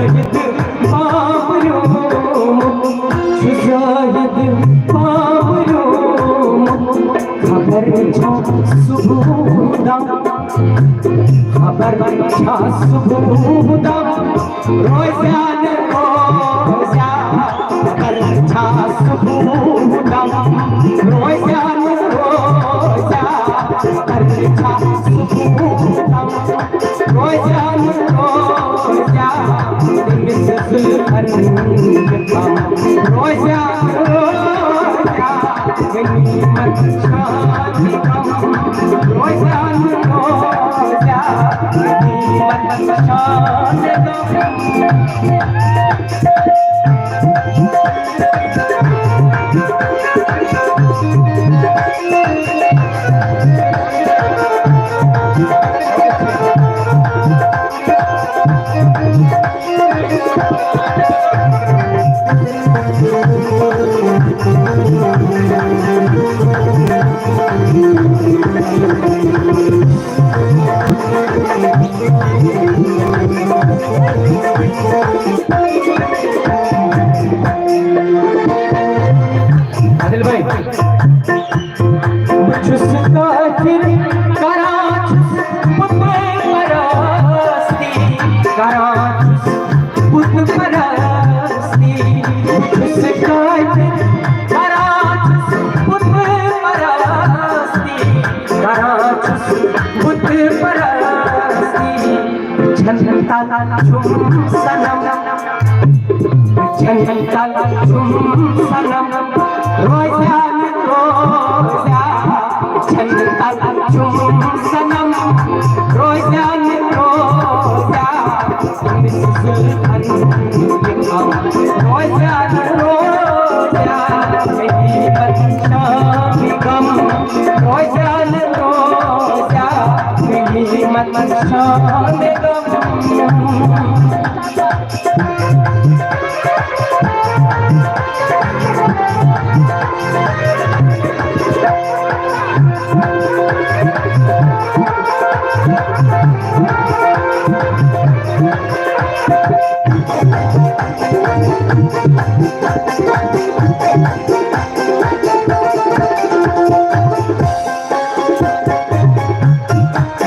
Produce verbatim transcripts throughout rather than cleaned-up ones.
زاہد پامریومُت، چھُ زاہد پامریومُت، خبر چھا صبح دم، خبر چھا صبح دم، روزیٛا نہٕ روزیٛا، خبر چھا صبح دم، روزیٛا نہٕ روزیٛا، خبر چھا صبح دم۔ روزیٛا نہٕ روزیٛا، تٔمِس زُلفن کم۔ روزیٛا نہٕ روزیٛا، غنیمت شان کم۔ روزیٛا نہٕ روزیٛا، غنیمت شان کم۔ عادل بھائی، بہٕ چھُس کٲفِر، کران چھُس بُت پرستی، کران چھُس بُت پرستی۔ بہٕ چھُس کٲفِر، کران چھُس بُت پرستی، کران چھُس بُت پرستی۔ جنتل چھُم صنم، جنتل چھُم صنم، روزیٛا نہٕ روزیٛا۔ جنتل چھُم صنم، روزیٛا نہٕ روزیٛا۔ تٔمِس زُلفن یہِ غم، روزیٛا نہٕ روزیٛا۔ غنیمت شان غم، روزیٛا نہٕ روزیٛا۔ غنیمت شان غم۔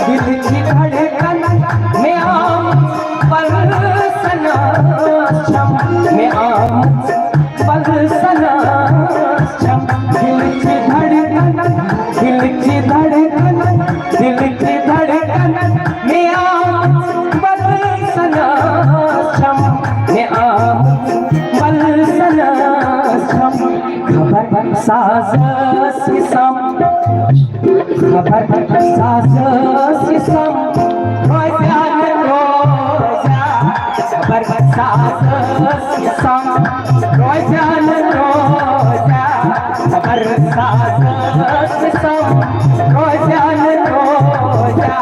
دِلٕچ دھڑکن مےٚ آمٕژ پرسنس چھم، مےٚ آمٕژ پرسنس چھم۔ دِلٕچ دھڑکن، دِلٕچ دھڑکن، دِلٕچ دھڑکن مےٚ آمٕژ پرسنس چھم، مےٚ آمٕژ پرسنس چھم۔ خبر ساز ٲس یہِ سم، خبر ساز ٲس یہِ سم، روزیٛا نہٕ روزیٛا۔ خبر ساز ٲس یہِ سم، روزیٛا نہٕ روزیٛا۔ خبر ساز ٲس یہِ سم، روزیٛا نہٕ روزیٛا۔